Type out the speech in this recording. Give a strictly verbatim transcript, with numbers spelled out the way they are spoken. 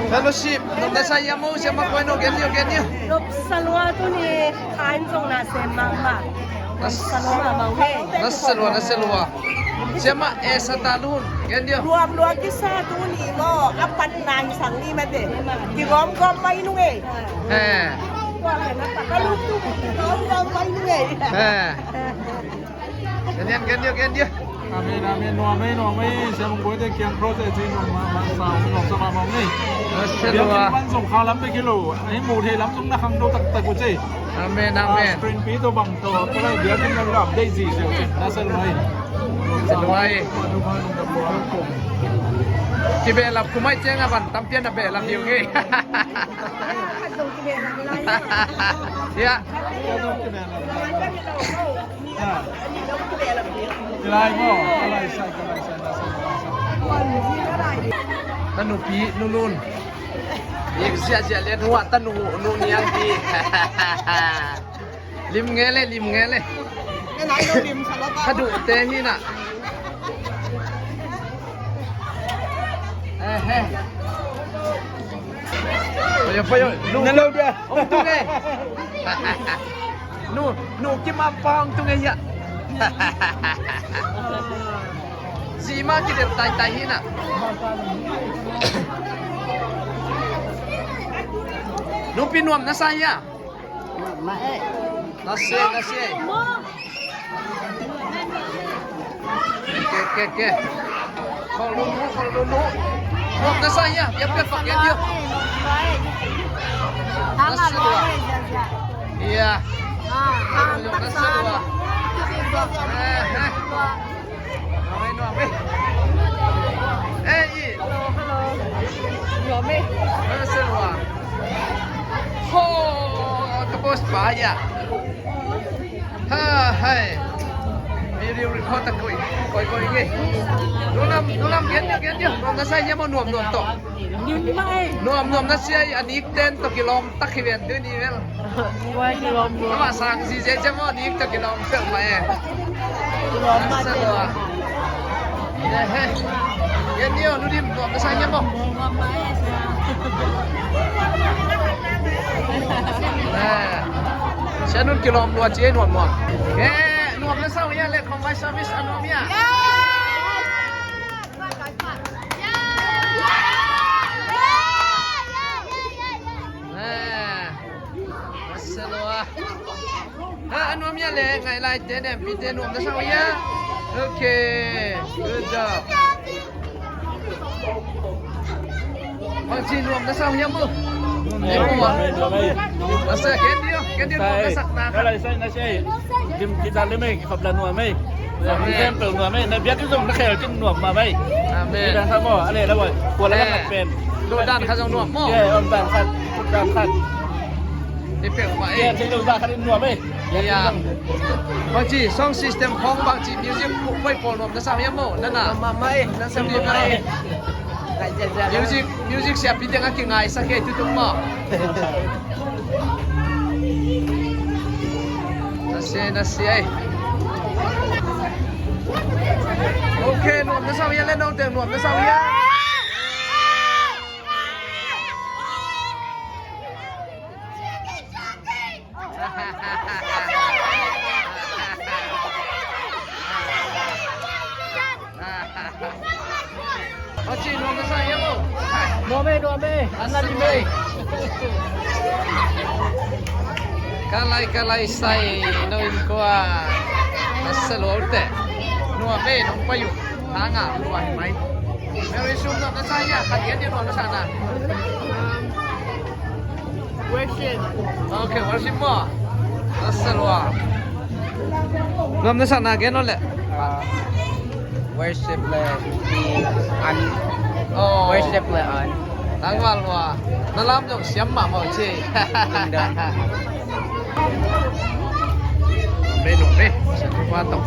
Fellowship, nuam na sa hiam maw, siamah koi no, gen dih, gen dih. Nuam sa lua tuni, khan zong na sem mahmah. Nuam sa lua mahmah uh hi. Nuam sa lua, nuam sa lua. Siamah, eh, sa ta lun, gen dih. Nuam lua kisa tuni maw, a pan nang sang ni mate. Kigawmgawm mai nung ei. Eh. Ka lum tu, kigawmgawm mai nung ei. Eh. Gen dih, gen dih, gen dih. Amen, amen. Nuam ei, nuam ei. Siamah koi te kiang cross ei ci nuam ma, ma sa, nuam sa mahmah ei. Nuam sa lua. Biakinn pan zong kha lam bek hi lo. Ahi mu thei lam zong na khangto taktak uh ci. Amen, amen. Ah, screen pi to bang to. Ko lai biakinn lam lam dei zi zel ci. Nuam sa lua ei. Nuam sa lua ei. Kibehlap kumai ciang a van tampian a behlap hi ung ei. Ya. Ka nupi, nu Lun. Ik ziahziah lian hua ta nu, nu niang hi. Lim nge le, lim nge le. Ka duh te hi na. Eh, eh. Payo, payo. Nu. Na lo dia. Hong tung e. Nu, nu Kim a pa hong tung e hia. Zi ma kidelh taitai hi na. Nupi nuam na sa hia. Nuam mah e. Na se, na se. Ke, ke, ke. Khol lulu, khol lulu. Nuam na sa hia, ya pe fak ya dio. Na se lua. Iya. Nuam na sa lua. Eh, eh. Nuam ei, nuam ei. Eh, i. Hello, hello. Nuam ei. Eh, se lua. Ho, ka boss pa ya. Ha, hai. Video record ta koi, koi, koi nge. Nuam, nuam, gen dia, gen dia. Nuam na sa hia maw, nuam, nuam to. Nuam, nuam na sa hia, a nik ten to kilawm tak hi ven, dun ni vel. Wai kilawm lua. Ama sang si je je mo ni ta kilawm sel ma e. Kilawm ma se lua. Ye he. Ye ni o nu dim nuam na sa ye mo. Eh. Sia nun kilawm lua ci nuam mo. Ye nuam na sa ye le khong mai service a nuam ya. Eh. Masa lua. Ha, a nuam ya le, ngai lai te, dem pi te nuam na sa ya. Okay, good job. Bang ci nuam na sa ya mo. Nuam, nuam. Masa, ken dio, ken dio nuam na sa na. Sai, sai, na sai. Dim kita le me, khap la nuam me. Amen. Tempel nuam ei, na biakinn zong na khel cin nuam mah ei. Amen. Ni dan khat maw, a leh la boi. Kua la khat pen. Lo dan khat zong nuam maw. Ye, om dan khat, dan khat. Ni peuh mah ei. Ye, ci lo dan khat in nuam ei. Ya. Bang ci sound system khong bang ci music koi pawl nuam na sa hiam maw, na na. Nuam mah ei, na sa nuam mah ei. Music, music siapi teng a kingaisak hi tutung maw. Na sia, na sia ei. Okay, nuam na sa uh hia le, note nuam na sa uh hia. Aci nuam na sa hia maw? Nuam ei, nuam ei. An na dim ei. Ka lai, ka lai sai no in kua. A sa lo te. Nuam ei, nong pai uh. Tha ngah uh a hi mai. Mary Sum nuam na sa hia, khat gen dia nuam na sa na. Worship. Okay, worship maw. A sa lua. Nuam na sa na gen o le. Ah, worship le i an. Oh. Worship le an. Tangval lua. Na lam zong siam mahmah ci. Ding dong. Nuam ei, nuam ei. Siam lua tong.